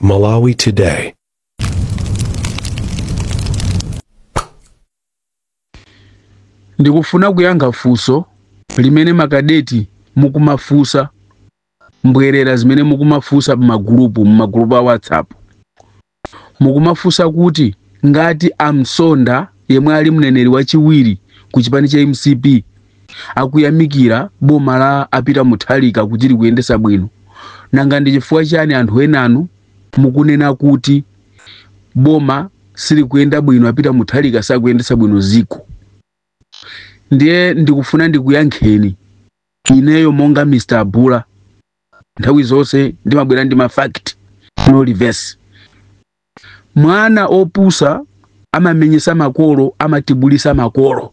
Malawi Today. Ndikufuna kuyankha funso limene makadeti mukumafunsa, mbwerera zimene mukumafunsa m'magulupu a WhatsApp. Mukumafunsa kuti ngati amsonda yemwe ali mneneri wachiwiri ku chipani cha MCP akuyamikira boma la apita Mutharika kuti likuyendesa bwino, nanga ndi chifukwa chani anthu enanu mukunena kuti boma silikuyenda bwino, apita Mutharika sakuyendesa bwino ziko? Ndiye ndikufuna ndikuyankheni ineyo monga Mr. Abula, nthawi zonse ndimabwera ndi ma fact, no reverse. Mwana opusa amamenyesa makolo, amatibulisa makolo.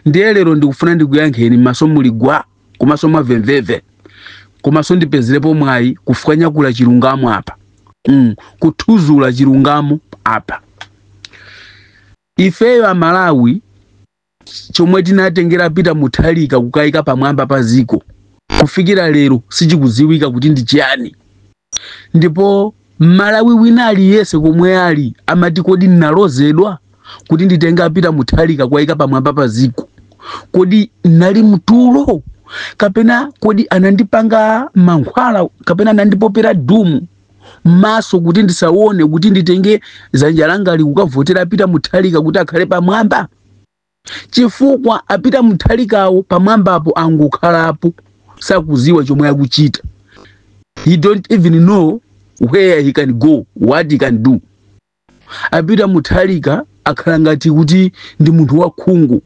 Ndiye lero ndikufuna ndikuyankheni m'maso muli gwa, komanso mwamvemvemve, komanso ndipezerepo mwayi kufwanyakula chilungamo apa, kuthuzula chilungamo apa. Ifeyo Amalawi chomwe tinatengera Peter Mutharika kukayika pamwamba pa ziko kufikira lero sichikudziwika kuti ndi chiyani. Ndipo Malawi wina aliyense komwe ali amati, kodi ndinalozedwa kuti nditenga Peter Mutharika kukayika pamwamba pa ziko? Kodi nali mtulo, kapena kodi anandipanga mankhwala, kapena anandipopera dumu maso kuti ndisaone, kuti nditenge dzanja langa likukavotera Peter Mutharika kuti akhale pamwamba? Chifukwa apita Mutharikawo pamwambapo angokhalapo, sakuziwa chomwe akuchita. He don't even know where he can go, what he can do. Apita Mutharika akhala ngati kuti ndi munthu wakhungu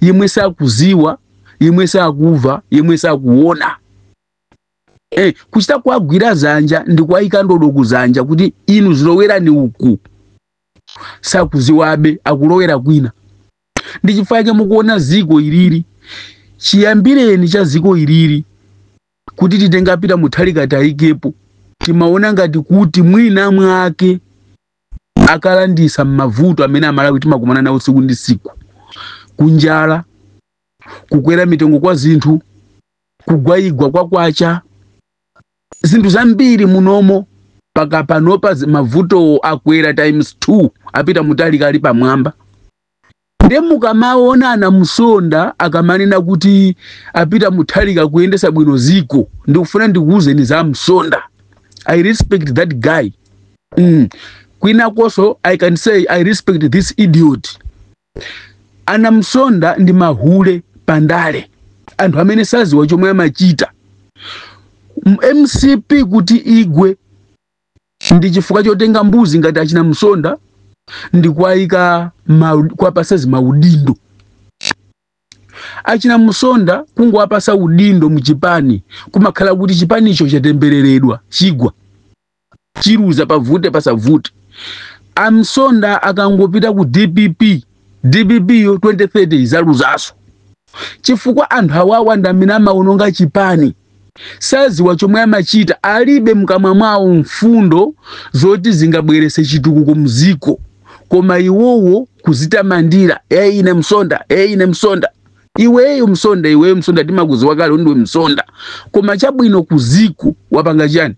yemwe sakuziwa, yemwe sakuva, yemwe sakuona. Kuchita kuagwira zanja ndi kuayika ndodo kuzanja kuti inu zilowerani uku, sakuziwabe, akulowera kwina. Ndi chifukwa chake mukuona ziko ilili, chiyambireni cha ziko ilili kuti titenga Peter Mutharika tayikepo, timaona ngati kuti mwina mwake akalandisa mavuto amene Amalawi timakumana nawo tsiku ndi tsiku, kunjala, kukwera mitengo kwa zinthu, kugwayigwa kwa kwacha, zinthu zambiri munomo. Paka panopa mavuto akwera times 2 apita Mutharika ali pamwamba. Ndiye mukamaona anamsonda akamanena kuti apita Mutharika kuyendesa bwino ziko, ndikufuna ndikuwuzeni za Msonda. I respect that guy. Kwina koso I can say I respect this idiot. Anamsonda ndi mahule pandale, anthu amene saziwa chomwe amachita. MCP kuti igwe ndi chifukwa chotenga mbuzi ngati achina Msonda ndi kuwayika kuwapasa zimaudindo. Achina Msonda kungowapasa udindo muchipani kumakhala kuti chipanicho chatembereredwa, chigwa chiruza, pavute pasavute. Amsonda akangopita ku DPP, DPP yo 2030 izaluzaso, chifukwa anthu awawa ndi amene amaononga chipani. Saziwa chomwe amachita, alibe mkamwa mwawo mfundo zoti zingabwerese chitukuko mziko, koma iwowo kuzitamandira, "Ei, ine Msonda, ei, ine Msonda." Iweyo Msonda, iweyo Msonda, timakuziwa kale ndiwe Msonda, koma chabwino kuziko wapanga chani?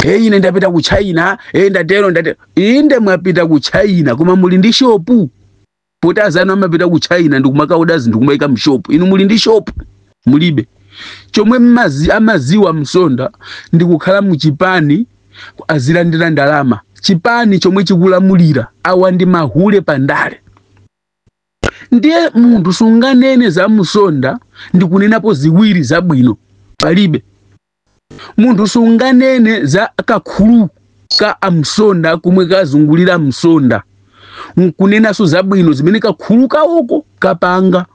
"Ei, ine ndapita ku China, ei, ndatero, ndatero." Inde, mwapita ku China, koma muli ndi shopu? Poti azanu amapita ku China ndikumakaoda zinthu kumayika mshopu, inu muli ndi shopu? Mulibe. Chomwe amaziwa Msonda ndi kukhala muchipani azilandira ndalama, chipani chomwe chikulamulira. Awa ndi mahule pandale. Ndiye munthu sunganene za Msonda ndikunenapo ziwiri zabwino, palibe. Munthu sunganene za kakhulu ka amsonda kumwe kazungulira Msonda nkunenanso zabwino zimene kakhulu kawoko kapanga.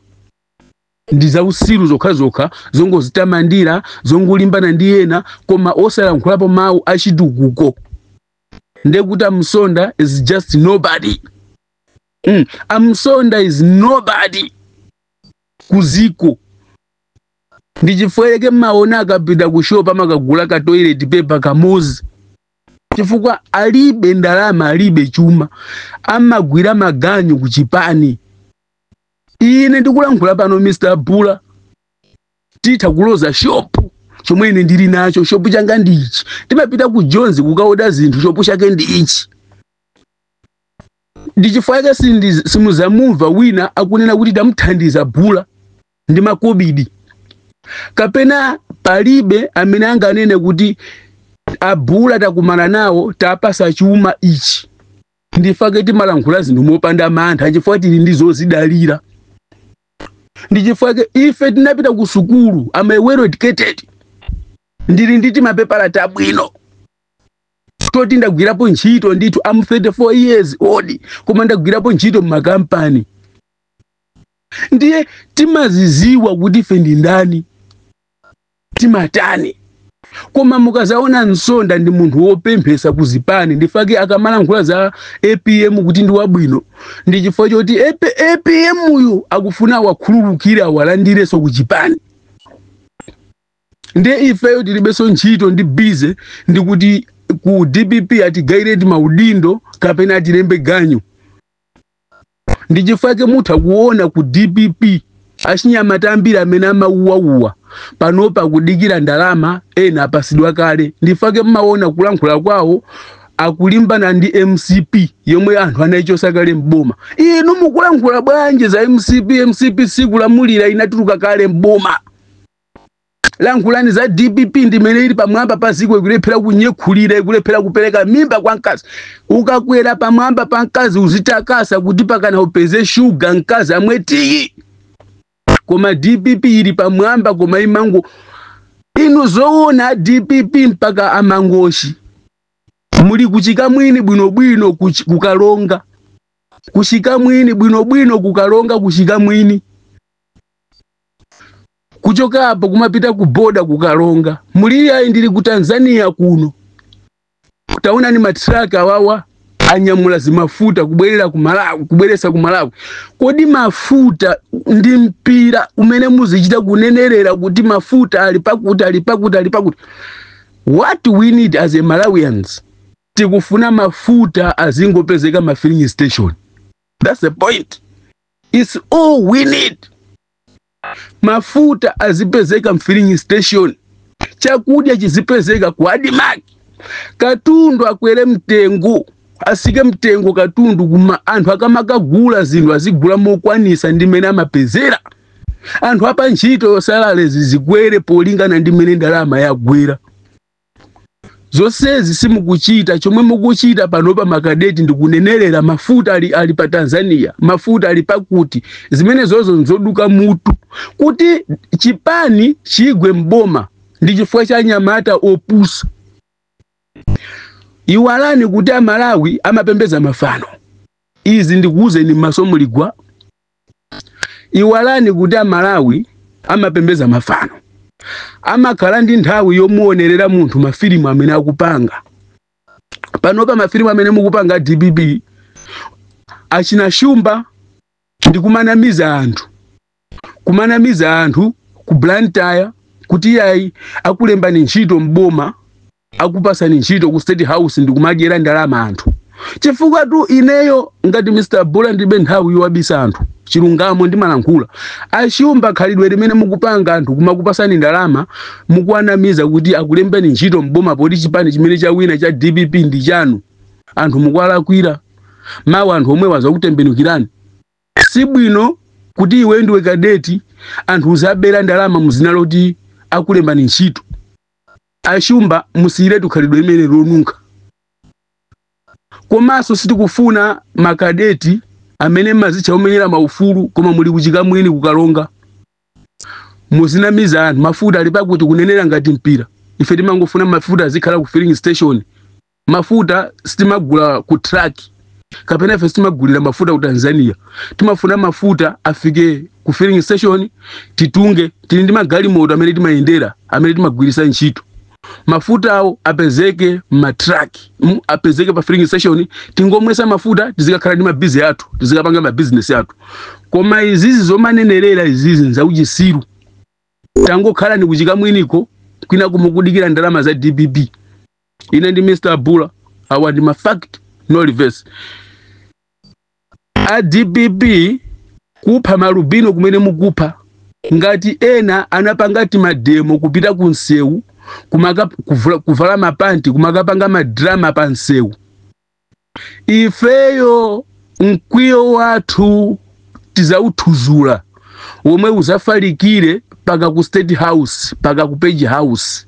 Ndi zausiru zokhazokha, zongozitamandira, zongolimbana ndi ena, koma osalankhulapo mawu achitukuko. Ndekuti Amsonda is just nobody. Amsonda is nobody kuziko. Ndi chifukwa chake maona akapita ku shop amakagula ka toilet paper kamozi, chifukwa alibe ndalama, alibe chuma, amagwira maganyu ku chipani. Ine ndikulankhula pano, Mr. Bula, titha kuloza shop chomwe Chomwe ine ndili nacho, shopu changa ndi ichi. Timapita ku Jones kukaoda zinthu, shopu chake ndi ichi. Ndi chifukwa chake simuzamumva wina akunena kuti tamuthandiza Bula ndi makobidi, kapena palibe amene anganene kuti abula takumana nawo, tapasa chuma ichi. Ndifake timalankhula zinthu mopanda mantha, chifukwa tili ndi zozidalira. Ndi chifukwa ife tinapita ku sukulu. Am well educated, ndili ndi timapepala tabwino toti ndagwirapo ntchito ndithu. Am 34 years old, koma ndagwirapo ntchito mmakampani. Ndiye timaziziwa kuti ife ndi ndani, timatani. Koma mukazaona Nsonda ndi munthu wopemphesa kuzipani. Ndifake akamalankhula za APM kuti ndi wabwino, ndi chifukwa choti APM uyu akufuna awakhululukire, awalandirenso kuchipani. Ndiye ifeyo tilibenso ntchito ndi busy ndi kuti ku DPP atigayireti maudindo kapena atilembe ganyu. Ndi chifukwa chake mutha kuona ku DPP achinyamata ambiri amene amauwauwa panopa kudikira ndalama, ena apasidwa kale. Ndifake mmaona kulankhula kwawo akulimbana ndi MCP yomwe anthu anayichosa kale mboma. Inu mukulankhula bwanji za MCP? MCP sikulamulira, inatuluka kale mboma. Lankhulani za DPP, ndimene ili pamwamba pa ziko, ikulephera kunyekhulira, ikulephera kupereka mimba kwa mkazi. Ukakwera pamwamba pa mkazi uzitakasa kuti pakana upeze shuga, mkazi amwe tiyi. Koma DPP ili pamwamba, koma imango inu zoona DPP mpaka amangoshi muli kuchikamwini bwinobwino, kukalonga kuchikamwini bwinobwino, kukalonga kuchikamwini, kuchoka apo kumapita ku boda kukalonga. Muli ayi, ndili ku Tanzania kuno. Taona ni matraka awawa anyamula zimafuta kubwerera ku Malawi, kubweresa ku Malawi. Kodi mafuta ndi mpira umene muzichita kunenerera kuti mafuta ali pakuti, ali pakuti, ali pakuti? What we need as a Malawians, tikufuna mafuta azingopezeka ma filling station. That's the point. It's all we need. Mafuta azipezeka filling station, chakudya chizipezeka ku ADMARC, katundu akwere mtengo, asike mtengo katundu, kuma anthu akamakagula zinthu azigula mokwanisa ndi mmene amapezera. Anthu apa ntchito yosalale zikwere polingana ndi mmene ndalama yagwera. Zonsezi simukuchita. Chomwe mukuchita panopa makadeti ndikunenerera mafuta ali pa Tanzania, mafuta ali pakuti. Zimene zozo nzoduka mutu. Kuti chipani chigwe mboma ndi chifukwa cha anyamata opusa. Iwalani kuti Amalawi amapembeza mafano. Izi ndikuwuzeni m'maso muligwa. Iwalani kuti Amalawi amapembeza mafano, amakhala ndi nthawi yomuonerera munthu mafilimu amene akupanga panopa. Mafilimu amene mukupanga DPP, achina Shumba, ndi kumanamiza anthu, kumanamiza anthu ku Blantyre kuti yayi, akulembani ntchito mboma, akupasani ntchito ku State House, ndi kumadyera ndalama anthu. Chifukwa tu ineyo ngati Mr Bula ndilibe nthawi yowabisa anthu chilungamo, ndimalankhula. Ashumba, khalidwe limene mukupanga, anthu kumakupasani ndalama, mukuwanamiza kuti akulembeni ntchito mboma, poti chipani chimene chawina cha DPP ndi chanu, anthu mukuwalakwira. Mawu anthu omwe wazakutembenukirani. Sibwino kuti iwe ndiwe kadeti, anthu uzabera ndalama muzina loti akulembani ntchito. Ashumba, musiyiretu khalidwe limene lonunkha. Komanso sitikufuna makadeti amene mazitcha omenyera maufulu koma muli kuchikamwini kukalonga, muzinamiza anthu mafuta ali pakuti, kunenera ngati mpira. Ife timangofuna mafuta azikhala ku filling station. Mafuta sitimagula ku truck, kapena ife sitimagulira mafuta ku Tanzania. Timafuna mafuta afike ku filling station, titunge. Tili ndi magalimoto amene timayendera, amene timagwirisa ntchito. Mafuta awo apezeke m'matruck, apezeke pa filling station, tingomwesa mafuta, tizikakhala ndi mabizi athu, tizikapanga mabizinesi athu. Koma izizi zomanenerera izizi nzauchisiru. Tangokhala ni kuchikamwiniko kwina kumukudikira ndalama za DPP. Ine ndi Mr Bula, awa ndi ma fact, no reverse. A DPP, kupha malubino kumene mukupha Ngati ena anapanga tima demo kupita ku msewu, kumaka kuvala mapanti, kumakapanga ma drama pa msewu, ifeyo mkwiyo wathu tizauthuzula womwe uzafalikire paka ku State House, paka ku Page House,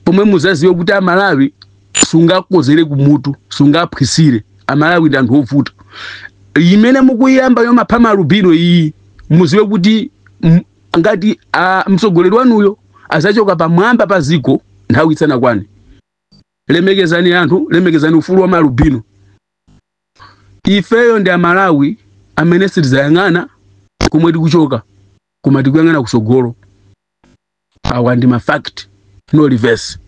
pomwe muzaziwe kuti Amalawi sungakozere kumutu, sungaphwisire. Amalawi ndi anthu ovuta. Imene mukuyamba yomapha malubino iyi, muziwe kuti ngati mtsogoleri wanuyo azachoka pamwamba pa ziko nthawi isanakwane. Lemekezani anthu, lemekezani ufulu wa malubino. Ifeyo ndi Amalawi amene sitizayang'ana komwe tikuchoka, koma tikuyang'ana kusogolo. Awa ndi ma fact, no reverse.